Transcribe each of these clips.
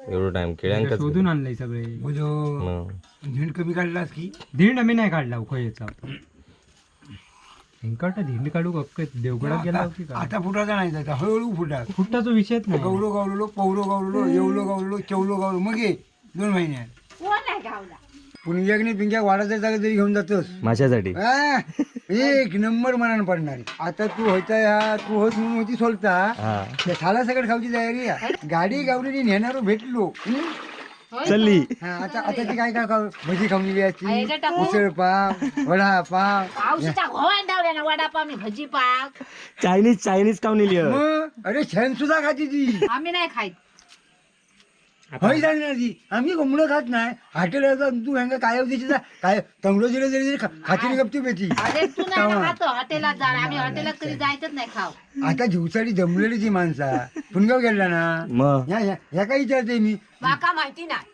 एवढं टाइम केळ्यांकच शोधून आणलंय सगळे. मुजो मग. झेंड कमी काढलास की. धिंड आम्ही नाही काढला खयचा. हेंकाटा धिंड काढू अक्क देवगडात गेला की काय? आता फुटाचा नाही जाता, हळूहळू फुटा. फुटाचा विषयच नाही. गवलो गावलो, पौरो गावलो, येवलो गावलो, चवलो गावलो, मग ये 2 महिन्यात. कोण नाही गावला? पुणग्याक नाही पिंग्याक वाडाच्या जागा तरी घेऊन जातोस. माशासाठी. आ, एक नंबर मनानं पडणारी. आता तू होता ह्या, तू होत म्हणून होती सोलता. हा. त्या थाला सगळं खाऊची तयारी आहे. गाडी गावली नेणारो भेटलो, हं? चलली. हा, आता आता ती काय काय खाऊ, भजी खाऊन गेली हा, याच्यात टाकू? उसळ पाव, वडा पाव. पावसाच्या घोवान डावल्या ना वडापाव आणि भजी पाव. चायनीज चायनीज खाऊन इली. मग अरे छान सुद्धा खाती ती. आम्ही नाही खायत. हय सांगणार ती, आम्ही कोंबडं खात नाही हॉटेल. तू ह्यांका काय दिवशी जा, काय तंगडो जिरे जरी जरी खाती नाही गपती बेती. अरे तू नाही ना खातो हॉटेलात जा, आम्ही हॉटेलात कधी जायचंच नाही खाऊ. आता झिवसाडी जमलेली ती माणसा पुणगाव गेला ना. मग. ह्या ह्या ह्या काय विचारते मी? माका माहिती नाही,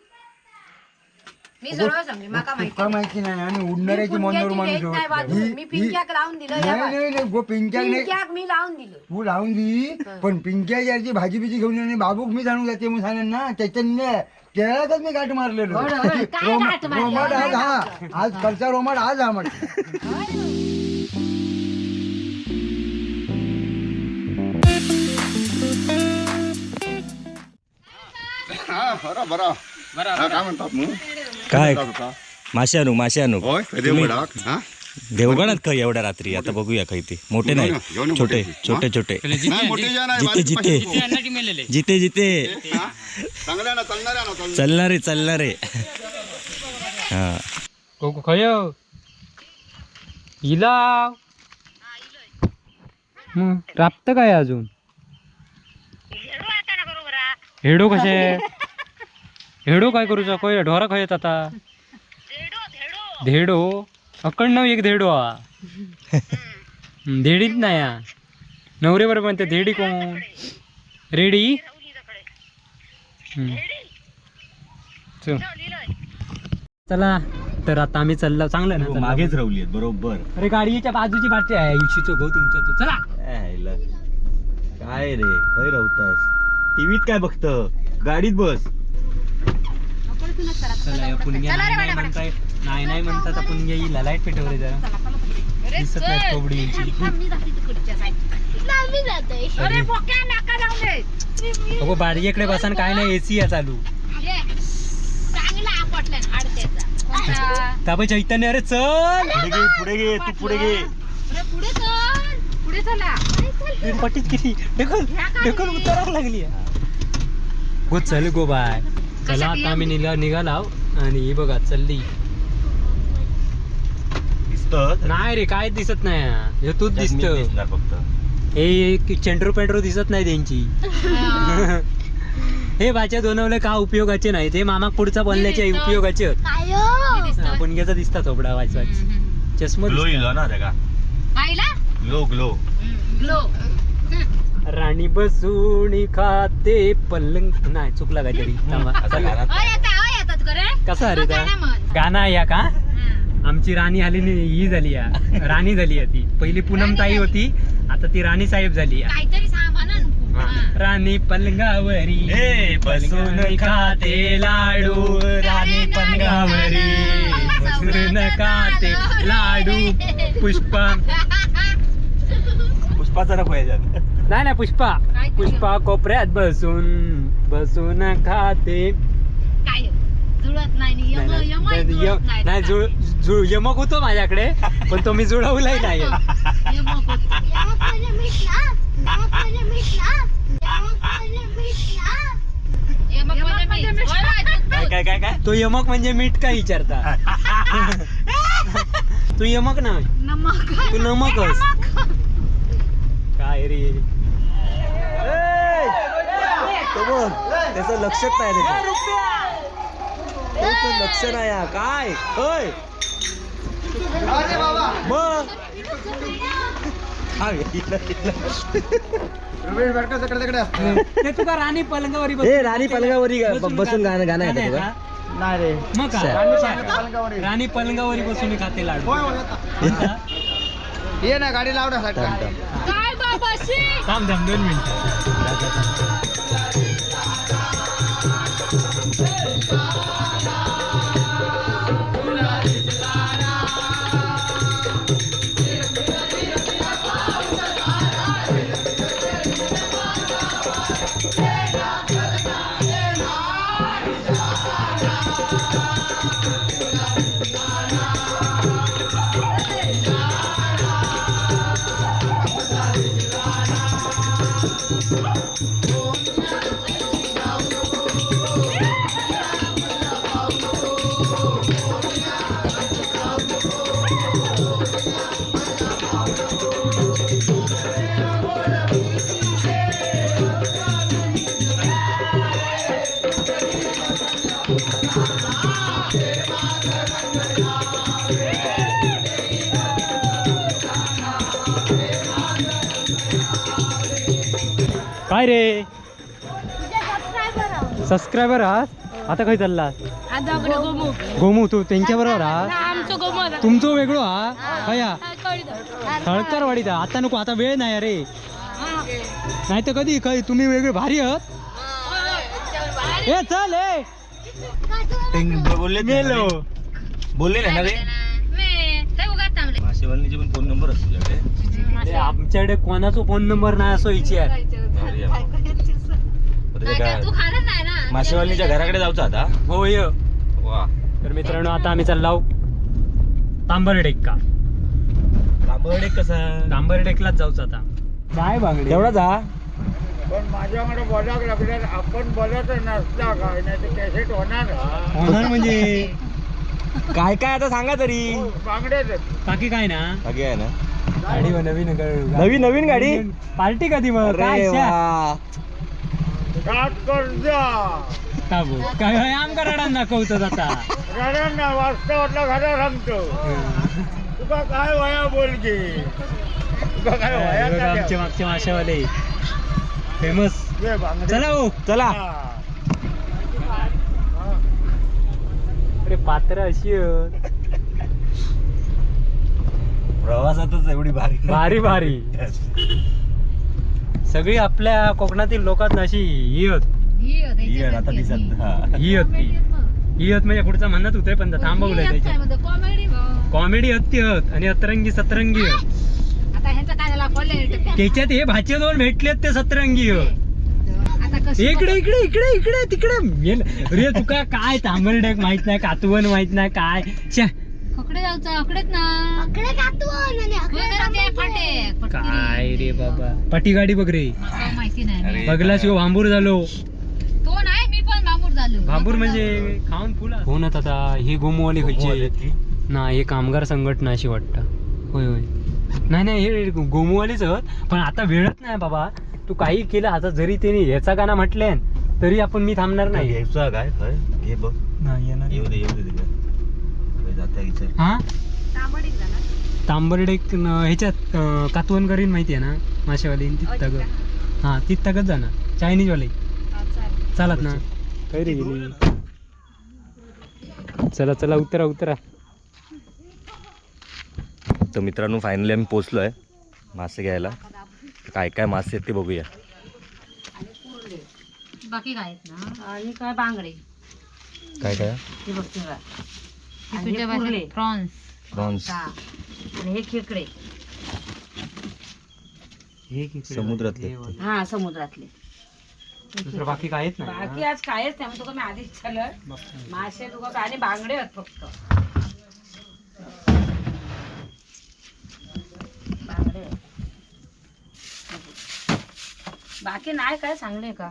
मी सर्व सांगली, माका माहिती. तुका माहिती नाही आणि मी उडणाऱ्याची मनावर पुणग्याची माणूस घेत नाही हो. बाजू. मी पिंक्याक लावून दिलं या नाही बाय. नाही नाही गो, पिंक्याक नाही. पिंक्याक मी लावून दिलं. तू लावून दी, पण पिंक्या याची भाजी बिजी घेऊन ये आणि बाबूक मी जाणून जाते म्हणून सांगेन ना चैतन्य, त्यालाच मी गाठ मारलेलो. होय, होय. काय गाठ मारली? रोमाड आज, हा आज कलचा रोमाड आज हा म्हटलं. हा, बरं बरं. हा, काय म्हणतात मग? काय मासे आणू, मासे आणू. होय, देवगडाक हा. देवगडात खय एवढ्या रात्री? आता बघूया खय ते मोठे नाही. घेऊन ये, छोटे. मोठे. छोटे छोटे. नाही, मोठे जे नाही, जिथे बारीक जिथे पाहिजे. जिथे जिथे. हा? चांगल्या ना, चालणाऱ्या ना, चालणाऱ्या. चलणार रे, चलणार रे, हा. कोको खय इला मग राबत काय अजून? हेडो कसे, हेडो काय करूचा? खय ढोरा खय येत आता? धेडो अकडनं एक धेडो हा. धेडीच नाही हा. नवरे बरोबर म्हणते धेडी कोण रेडी. हम्म. चल. चला तर आता आम्ही चाललो. चांगलं ना, चला. मागेच राहुली बरोबर. अरे गाडीच्या बाजूची बाटी आहे इशीचो भाऊ तुमच्या तो. चला. यायला. काय रे, खय राहतास? टीव्हीत काय बघत? गाडीत बस. चला या पुणग्या नाही नाही म्हणताय, नाही नाही म्हणतात. आपण येईल. लाईट पेटव रे जरा, दिसत नाही कोबडी यांची. मी जाते तिकडच्या साईडला. अरे बोक्या नाका जाऊ दे. अगो बाडगेकडे बसान काय नाही, एसी आहे चालू. ये. चांगला आपटला हाड त्याचा. कोणता? ताबा चैतन्य, अरे चल. पुढे घे, पुढे घे, तू पुढे घे. अरे पुढे चल, पुढे चला. ती पटीच किती ढकल ढकल उतारायला लागली. गो चल गो बाय. चला आता आम्ही निघाला आणि ही बघा चलली. दिसत नाही रे, काय दिसत नाही हा. हे तूच दिसत. दिसणार फक्त. हे चेंडरू पेंडरू दिसत नाही त्यांची. हे बाच्या दोनवले का उपयोगाचे नाही ते मामा पुढचा बोलण्याचे उपयोगाचे आहेत. हा, पुणग्याचा दिसता थोबडा वाच वाच चष्मा ग्लो दिसता. इलो ना त्याका. आईला ग्लो ग्लो. ग्लो. राणी बसून खाते पलंग. नाही चुकला काहीतरी, थांबा. असा गाणं. अय आता, अय आता करे. कसा रे गाणं म्हण. गाणं या का? आमची राणी आली नाही, ही झाली या राणी झाली आहे ती. पहिली पूनम ताई होती, आता ती राणी साहेब झाली. काहीतरी सांगा ना नको. हा. राणी पलंगावरी ए, बसून खाते लाडू, राणी पलंगावरी बसून खाते लाडू, पुष्पा. पुष्पाचा नको याच्यात. नाही नाही, पुष्पा. पुष्पा कोपऱ्यात बसून बसून खाते. काय जुळत नाही नि, यम नाही, यमही नाही, जुळत नाही. नाही जुळ जुळ यमक होतो माझ्याकडे, पण तो मी जुळवलाही नाही. यमक होतो. यमक म्हणजे मीठ. होय, होय, काय काय काय काय? तो यमक म्हणजे मीठ काय विचारता? तू यमक नाही. नमक. तू नमकच काय रे? तो बघ, त्याचं लक्षच नाही रे. त्याचं लक्ष नाही हा. काय होय मग हा, इला, इला. रमेश बारका तिकडे तिकडे असतो. नाही तुका राणी पलंगावरी बसून- ए, राणी पलंगावरी बसून गाणं गाणं आहे का तुका? का? नाही रे. मग का? पलंगावरी. राणी पलंगावरी बसून खाते लाडू. होय, होय, आता. ये ना गाडी लावण्यासाठी. थांब, थांब. काय बाबा शी. थांब थांब 2 मिनिटं. काय रे, सबस्क्रायबर आहात? आता काय चालला? गोमू तू त्यांच्या बरोबर हा? तुमचो वेगळो हा खया सळकारवाडीत. आता नको, आता वेळ नाही अरे, नाही तर कधी खय तुम्ही वेगळे भारी आहात. ए चल ए. बोलले मेलो. बोलले नाही ना रे. मासेवालीचे पण फोन नंबर असतो तुझ्याकडे? अरे, आमच्याकडे कोणाचा फोन नंबर नाही असो विचार. भारी आहे. बरं ते काय? मासेवालीच्या घराकडे जाऊचा आता. हो य. वा. तर मित्रांनो, आता आम्ही चाललो तांबर डेक्का. तांबड कसा? तांबर डेकलाच जाऊच आता. काय बांगडे तेवढाच हा. पण माझ्याकडे बोलायला लागल्यावर आपण बोलत नसता काय नाही, ते कॅसेट होणार. होणार म्हणजे काय काय आता सांगा तरी. बांगड्याच. बाकी काय ना. बाकी आहे ना. गाडी हो, नवीन. नवीन नवीन गाडी. पार्टी कधी मग काय? अरे श्या? वा. सात कर्जा. का बोल काय होय, आमका रडान दाखवतात आता. रडांना वाजता वाटला घरा सांगतो तुका काय वया बोल की तुका काय वया. हे बघा, आमचे मागचे माशावाले फेमस. बांगडे. चला हो. चला. हा. अरे पात्र अशी आहेत. प्रवासातच एवढी भारी. भारी भारी सगळी आपल्या कोकणातील लोकात अशी ही होत. ही आहे आता दिसत हा. ही होत ती ही होत म्हणजे पुढचा म्हणत होते पण थांबवलंय त्याच्यात. कॉमेडी. कॉमेडी होत ती होत आणि अतरंगी सतरंगी होत. आता ह्यांचं काय झालं पडले. त्याच्यात हे भाचे दोन भेटलेत ते सतरंगी होत. आता कशी इकडे इकडे इकडे इकडे तिकडे मेल. अरे तुका काय तांबरडेक माहित नाही, कातवन माहित नाही, काय छ्या. अकडे जाऊचा अकडेच ना फाटे. काय रे बाबा, पाटी गाडी बघ रे. माहिती नाही. अरे, बघला शिव भांबूर झालो. तो नाही, मी पण बांबूर झालो. भांबूर म्हणजे खाऊन फुला कोण आता ही गोमवाली गोमवाली खयची ती? ना, हे कामगार संघटना अशी वाटतं. होय होय, नाही नाही, हे गोमवालीच आहोत पण आता वेळच नाही बाबा. तू काही केलं आता जरी त्यांनी ह्याचा गाणं म्हटले तरी आपण मी थांबणार नाही. घ्यायचा काय खय घे बघ. नाही येणार. येऊ दे येऊ दे तिकडे खय जात्या विचार. हा तांबरडेक ह्याच्यात कातवन करीन माहिती आहे ना माशेवाली तिथं तग. हा तिथं तगच जाणार चायनीजवाले चालत ना काय रे गेली. चला चला, उतरा उतरा. तर मित्रांनो, फायनली आम्ही पोचलो आहे मासे घ्यायला. काय काय मासे आहेत ते बघूया. बाकी काय आहेत ना? आणि काय बांगडे. काय काय? हे बघ तुला. हे आणि तुझ्या हे भाषेत कुर्ले. प्रॉन्स. प्रॉन्स. आणि हे खेकडे. समुद्रातले आहेत ते. हा समुद्रातले. दुसरं बाकी काहीच नाही बाकी ना? आज कायच नाही, मग तुका मी आधीच झालं. मासे तुका काय आणि बांगडे आहेत फक्त बांगडे आहेत. बाकी नाही काय सांगले का?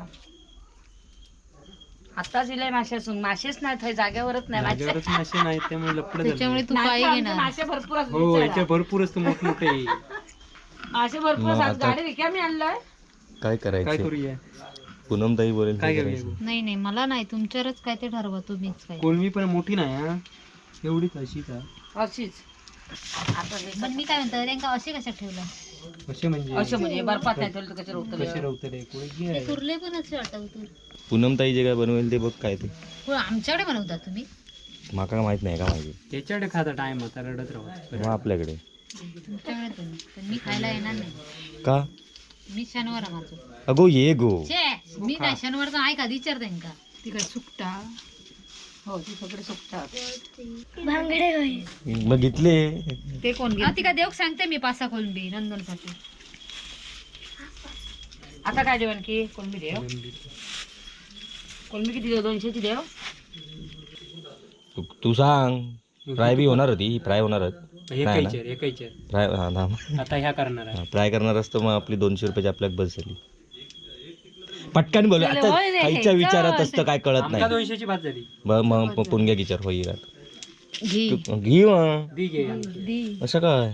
आताच इले मासे असून मासेच नाही थंय, जागेवरच नाही मासे. जागेवरच मासे नाही त्यामुळे लपड. त्याच्यामुळे तू नाही काय तर आमचे घेणार? मासे भरपूर असतात हो बिचारा. याच्या भरपूरच मोठमोठे. मासे भरपूर मग असतात. आता- गाडी रिकामी आणलंय. काय काय करायचं? करूया? पूनमताई बोलेल काय ते करूया? करायचं. नाही नाही, मला नाही, तुमच्यावरच काय ते ठरवा तुम्हीच काय. कोळमी पण मोठी नाही हा, एवढीच अशीच हा. अशीच आता हे. पण मी काय म्हणतो, त्यांका असे कशा ठेवलं? असे म्हणजे? असे म्हणजे बर्फात नाही ठेवलं तर कसे रोवतले? कसे रवतले कोळी ते कुर्ले पण असे वाटत. पूनमताई जे काय बनवेल ते बघ काय ते. कोण आमच्याकडे बनवता तुम्ही? माका माहित नाही का माहिती. त्याच्याकडे खाता टाइम आता रडत राहत. मग आपल्याकडे. तुमच्याकडे तुम्ही पण मी खायला येणार नाही. का? मी शनिवार आहे माझं. अगो ये गो. छे, मी नाही शनिवारचा आहे का विचार त्यांका. ती काय सुकटा? हो, ती सगळे सुकतात. बांगडे होय. मग घेतले. ते कोण? हा, तिका देवक सांगते मी पासा कोलंबी नंदनसाठी. आता काय जेवण की कोलंबी देव? कोलंबी किती देव? 200ची देव. तू तू सांग, फ्राय बी होणार होती, फ्राय होणार. नाही ना? एकच. फ्राय, हा थांब. आता ह्या करणार आहे. फ्राय करणार असतो मग आपली 200 रुपयाची आपल्याला बस झाली. पटकन बोलू आता, खायच्या विचारात असतं, काय कळत आमका नाही. 200ची भात झाली. मग मग पुणग्या विचार होईल. घी. घे मग. दी घे. दी. असं काय?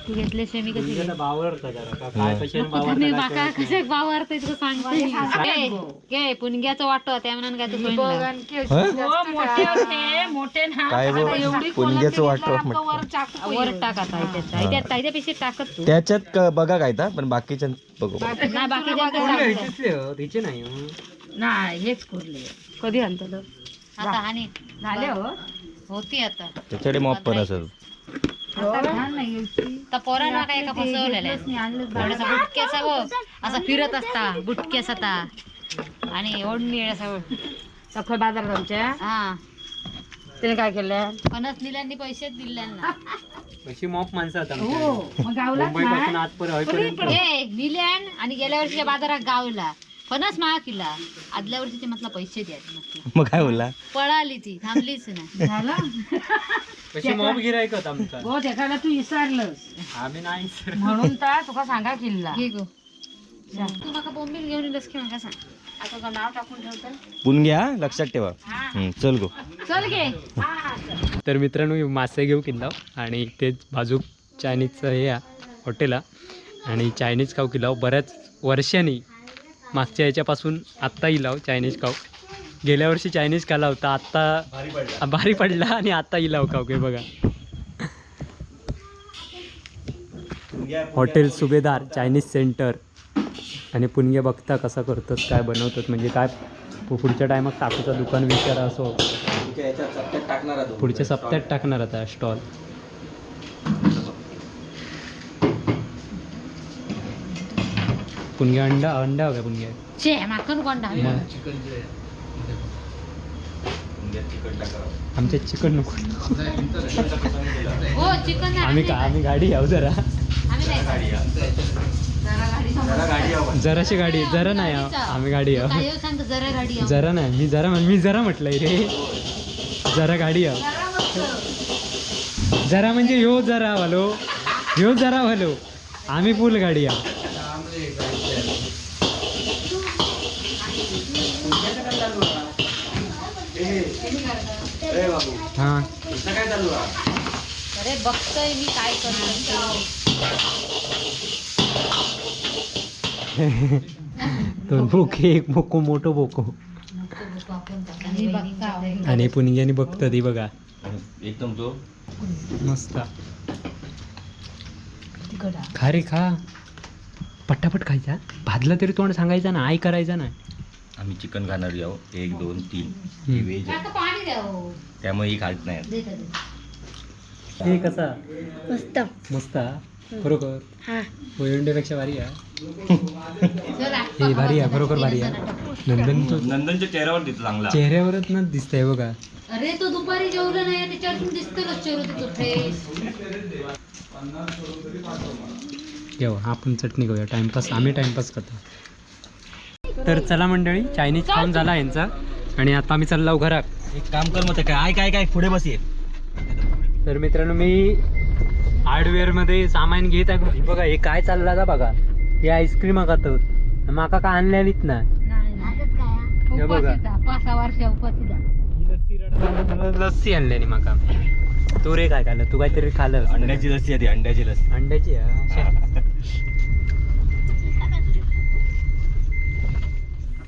तू घेतल्याशिवाय मी कशी पुणग्याला बावरता जरा का काय पैशाने मी बावरता माका काय? कसं बावरतंय तुका सांगते. घे पुणग्याचं वाटो त्या म्हणान काय तू सोडलं. हं? हो, मोठे होते, मोठे ना. काय बो पुणग्याचं वाटप म्हटलं. वर टाक आता त्याच्या त्याच्यापेक्षा टाकत तू. त्याच्यात बघा काय ता, पण बाकीच्या बघू. नाही, बाकीच्या कुर्ले ह्याचेच हो, तिचे नाही हो. नाही, हेच कुरले कधी आणतात? आता आणि झाले हो. होती आता. त्याच्याकडे मॉप पण असेल. तर पोरांना काय एका फसवलेलं आहे. थोडासा बुटक्याचा बघ असा फिरत असता बुटक्याचा ता आणि ओढणी असा. सखळ बाजारात आमच्या. हा. त्याने काय केलं? फणस निलांनी पैसेच दिले ना. अशी मॉप माणसं आता हो, मग गावलाच. मुंबई पासून आजपर्यंत होईपर्यंत. ए निल्यान आणि गेल्या वर्षीच्या बाजारात गावला फणस महाग किला. आदल्या वर्षीचे म्हटलं पैसे द्या म्हटलं. मग काय बोलला? पळाली ती, थांबलीच नाही. झालं. अशी मॉप गिरायक होता आमचा. हो, त्याला तू विसरलंस. आम्ही नाही सर. म्हणून तर तुका सांगा किल्ला. घे गो तू. माका बोंबील घेऊन येलस की माका सांग. आता तुझं नाव टाकून ठेवतो. पुणग्या लक्षात ठेवा. चल गो. चल घे. तर मित्रांनो, मी मासे घेऊ किल्ला आणि तेच बाजू चायनीजचं हे आहे हॉटेल आहे आणि चायनीज खाऊ किल्ला बऱ्याच वर्षांनी मागच्या याच्यापासून आत्ता इलाव चायनीज खाऊ. गेल्या वर्षी चायनीज खाला होता, आत्ता भारी पडला आणि आत्ता इलाव खाऊ घे. बघा, हॉटेल सुभेदार चायनीज सेंटर. आणि पुणगे बघता कसं करतात, काय बनवतात, म्हणजे काय पुढच्या टायमात टाकूचा दुकान विचार असो. पुढच्या सप्त्यात टाकणार आता स्टॉल. पुणगे अंडा अंडा हव्या पुणगे. छे, माका नको अंडा. आमच्या चिकन नको. हो, चिकन. आम्ही का आम्ही गाडी आहो जरा. आम्ही नाही. जराशी गाडी जरा नाही आहो. आम्ही गाडी आहो. काय सांगतो, जरा गाडी आहो. जरा नाही, मी जरा मी जरा म्हटलंय रे, जरा गाडी आहो. जरा म्हणजे ह्यो जरा वालो, ह्यो जरा वालो. आम्ही फुल गाडी आहो. हां. अरे बघतोय मी काय करतो. दोन बोके, एक बोको, मोठं बोको. मी बघता. आणि पुणग्याने बघतं ती बघा. एकदम तो मस्त खा रे, खा पटापट खायचा. भाजला तरी तोंड सांगायचा ना, आई करायचा ना. आम्ही चिकन खाणार आहो. एक, दोन, तीन. हम्म. व्हेज. काका, पाणी द्या हो. त्यामुळे ही खात नाही. दे दे, दे. हे कसा? मस्त. मस्त हा? खरोखर? हा. कोयंडेपेक्षा भारी आहे. चल, हे भारी आहे, खरोखर भारी आहे. नंदन तो नंदनच्या चेहऱ्यावर दिसतो चांगला. चेहऱ्यावरच ना दिसतंय बघा. अरे, तो दुपारी जेवलं नाही, त्याच्यावर दिसतं कसं चेहरा तुझं फ्रेश. घेऊ आपण चटणी घेऊया. टाइमपास, आम्ही टाइमपास करतो. तर चला मंडळी, चायनीज खाऊन झाला यांचा आणि आता आम्ही चाललो घरात. एक काम कर मग, काय काय काय पुढे बस ये. तर मित्रांनो, मी हार्डवेअरमध्ये सामान घेत आहे. हे बघा, हे काय चाललं आता बघा. हे आईस्क्रीम खात, माका का आणलेलीच ना. हे बघा. 5-6 वर्ष उपाशी. लस्सी आणलेली माका. तू रे काय खाल्लं? तू काहीतरी खाल्लं. अंड्याची लस्सी आहे ती, अंड्याची लस्सी. अंड्याची हा, शे.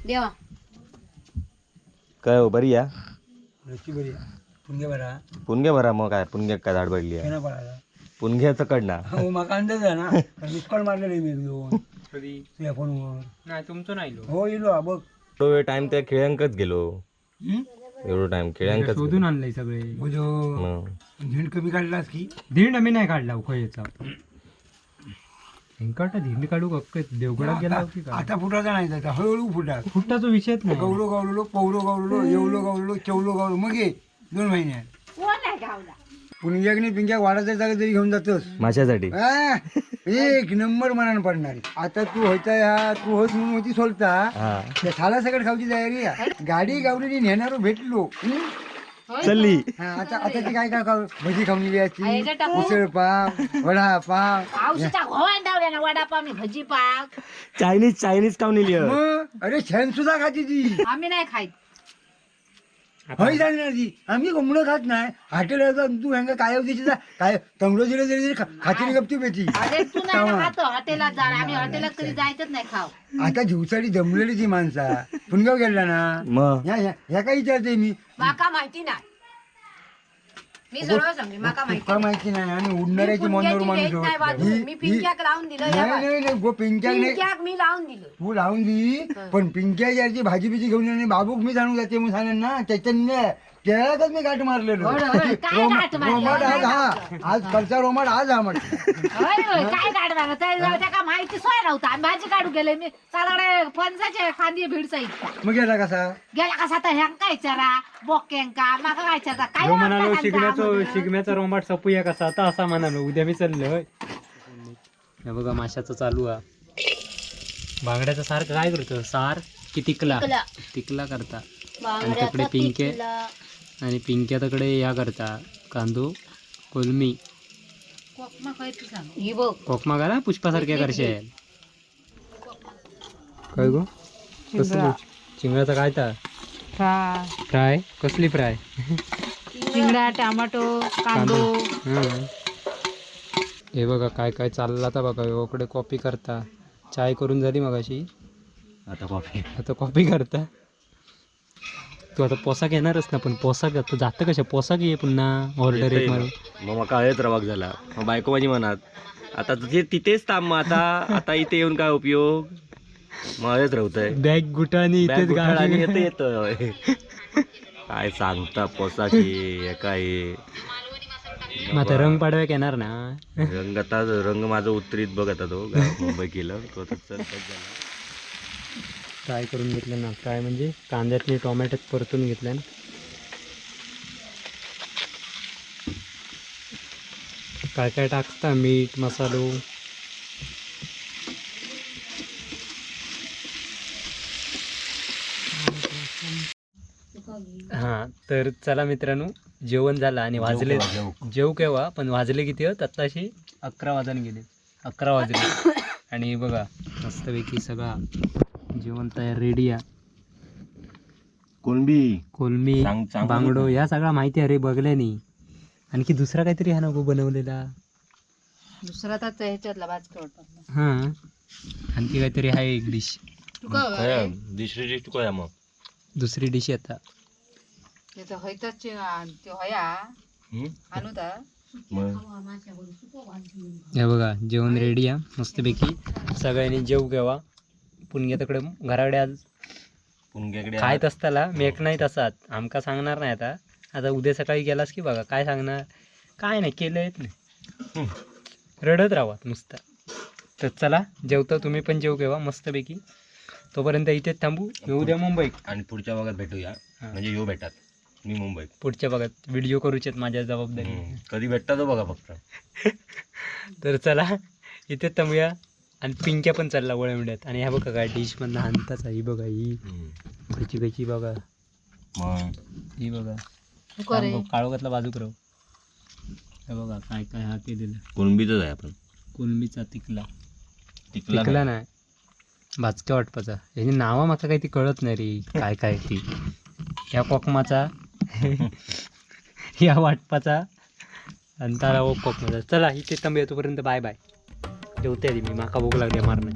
देवा. काय हो, बरी या. लस्सी बरी आहे. पुणगे बरा. पुणग्या भरा मग काय, पुणग्या काय झाड पडली आहे. केना पडायला. पुणग्याचं कड ना. हो, माका अंदाज आहे ना, मिस कॉल मारलेले मी एक दोन. कधी? तुझ्या फोनवर. नाही, तुमचं नाही लो. हो, इलो हा बघ. एवढो वेळ टाइम त्या खेळ्यांकच गेलो. हम्म? एवढो टाइम खेळ्यांकच. शोधून आणलंय सगळे. बोजो. मग झेंड कमी काढलास की. दीड आम्ही नाही काढला उखळीचा. हेंका धिंड काढू अक्क देवगडात गेला की काय? आता फुटाचा नाही त्याचा, हळूहळू फुटा. फुटाचा विषयच नाही. गवलो गावलो, पौरो गावलो, येवलो गावलो, चवलो गावलो, मग ये 2 महिन्यात. पुणग्याने पिंग्या वाडाच्या जागा तरी घेऊन जातोस. माशासाठी. आ, एक नंबर मनानं पडणारी. आता तू होता ह्या, तू होत म्हणून होती सोलता. हा. त्या थाला सगळं खाऊची तयारी आहे. गाडी गावली, नेणारो भेटलो. हं? चल्ली. हा, आता आता ती काय काय खाऊ, भजी खाऊन गेली असती, उसळ पाव, वडा पाव. पावसाच्या घोवान डावल्या ना वडापाव आणि भजी पाव. चायनीज चायनीज खाऊन नेली हं. मग अरे छान सुद्धा खाती ती. आम्ही नाही खायत. हय जाणार ती, आम्ही कोंबडं खात नाही हॉटेल. तू ह्यांका काय दिवशी काय तंगडो दिले तरी खाती गपती पेटी. अरे तू नाही ना खातो हॉटेलात जा, आम्ही हॉटेलात कधी जायचंच नाही खाऊ. आता दिवसाडी जमलेली ती माणसा पुणगाव गेला ना. मग ह्या ह्या ह्या काय विचारते मी? माका माहिती नाही, मी सर्व सांगते, माका माहिती. तुका माहिती नाही आणि मी उडणाऱ्याची मनोर पुणग्याची माणूस भेट नाही बाजू. ही- मी पिंक्याक लावून दिलं या नाही बाय. नाही नाही गो, पिंक्याक नाही. पिंक्याक मी लावून दिलं. तू लावून दी, पण पिंक्या याची भाजी बिजी घेऊन आणि बाबूक मी जाणून जाते म्हणून सांगेन ना चैतन्य, त्यालाच मी गाठ मारलेलो. होय, होय. काय गाठ मारली? रोमाट आज, हा आज कलचा रोमाट आज हा म्हटलं. होय होय, काय गाठ मारलं त्याका माहिती सोय नव्हता. आम्ही भाजी काढू गेले, मी चालकडे फणसाचे फांदी भिडचा इतका. मग गेला कसा? गेला कसा तर ह्यांका विचारा, बोक्यांका, माका काय विचारता काय ह्यो म्हणालो वाटतं शिगम्याचो ह्यांका? शिगम्याचा रोमाट सपूया कसा आता, असा म्हणालो उद्या मी चाललो होय. हे बघा माशाचं चालू हा. बांगड्याचं सार काय करतो? सार की तिकला? तिकला करता. आणि तिकडे पिंके आणि पिंक्या तिकडे ह्या करता कांदो कोलमी. कोकमा काय तू सांग, ही बघ. कोकमा घाला पुष्पासारख्या करशे. काय गो, कसली चिंगळाचा काय ता फ्राय? कसली फ्राय? चिंगडा, टोमॅटो, कांदो. हम्म. हे बघा काय काय चाललं आता. बघा इकडे कॉपी करता. चाय करून झाली मगाशी. आता कॉफी. आता कॉपी करता. तू आता पोसाक येणारच ना, पण पोसाक आता जातं कशा? पोसाक ये पुन्हा ऑर्डर एक मारून. मग मका हेच रवाक झाला. मग बायको माझी म्हणत, आता तुझे तिथेच थांब, मग आता आता इथे येऊन काय उपयोग? मग हेच राहतंय. बॅग गुटानी बॅग इथेच गुठाळ आणि गाडी. येतं येतं काय सांगता पोसाकी काय. मग आता रंग पाडव्याक येणार ना? रंग आता रंग माझं उतरीत बघ आता तो मुंबई केलं तो तर चल बस झालं. फ्राय करून घेतलं ना. फ्राय म्हणजे कांद्यातनी टोमॅटोत परतून घेतलं. काय काय टाकता? मीठ, मसालो. हां तर चला मित्रांनो, जेवण झालं आणि वाजले, जेव केव्हा पण वाजले किती होत आत्ताशी? 11 वाजून गेले, 11 वाजले. आणि बघा मस्तपैकी सगळा जेवण तयार रेडी आहे. कोणबी. कोलमी, सांग- बांगडो ह्या सगळा माहिती आहे रे, बघल्यानी. आणखी दुसरा काहीतरी हा नको बनवलेला. दुसरा तर ह्याच्यातला भाजकवट. हां, आणखी काहीतरी आहे एक डिश. दुसरी डिश तुका मग. दुसरी डिश आता. हयताच त्यो हया हम्म? आणू ता. मग हे बघा जेवण रेडी आहे मस्तपैकी. सगळ्यांनी जेव घ्यावा. पुणग्या तिकडे घराकडे आज पुणग्याकडे खायत असताला मेक नाही तसात आमका सांगणार नाही आता. आता उद्या सकाळी गेलास की बघा काय सांगणार काय नाही केलं येत नाही, रडत राहावं नुसतं. तर चला जेवतो, तुम्ही पण जेव घेवा मस्तपैकी. तोपर्यंत इथेच थांबू. मी उद्या मुंबईत. आणि पुढच्या भागात भेटूया. हा. म्हणजे यो भेटात मी मुंबईत. पुढच्या भागात व्हिडिओ करूचेत माझ्या जबाबदारी. कधी भेटता तो बघा फक्त. तर चला इथेच थांबूया. आणि पिंक्या पण चालला वळमिड्यात. आणि ह्या बघा काय डिश मधनं आणताच ही बघा, ही खची खची बघा. मग ही बघा काळोखातला बाजू करू. हे बघा काय काय हा केलेलं. कोणबीच आहे आपण. कोलमीचा तिकला. तिकला. तिकला नाही, भाजक्या वाटपाचा. ह्याची नावं माका काही ती कळत नाही रे, काय काय ती. ह्या कोकमाचा, ह्या वाटपाचा आणि तारा कोकमाचा. चला इथे थांबूया, तोपर्यंत बाय बाय. जेवते आधी मी, माका भूक लागली मारणं.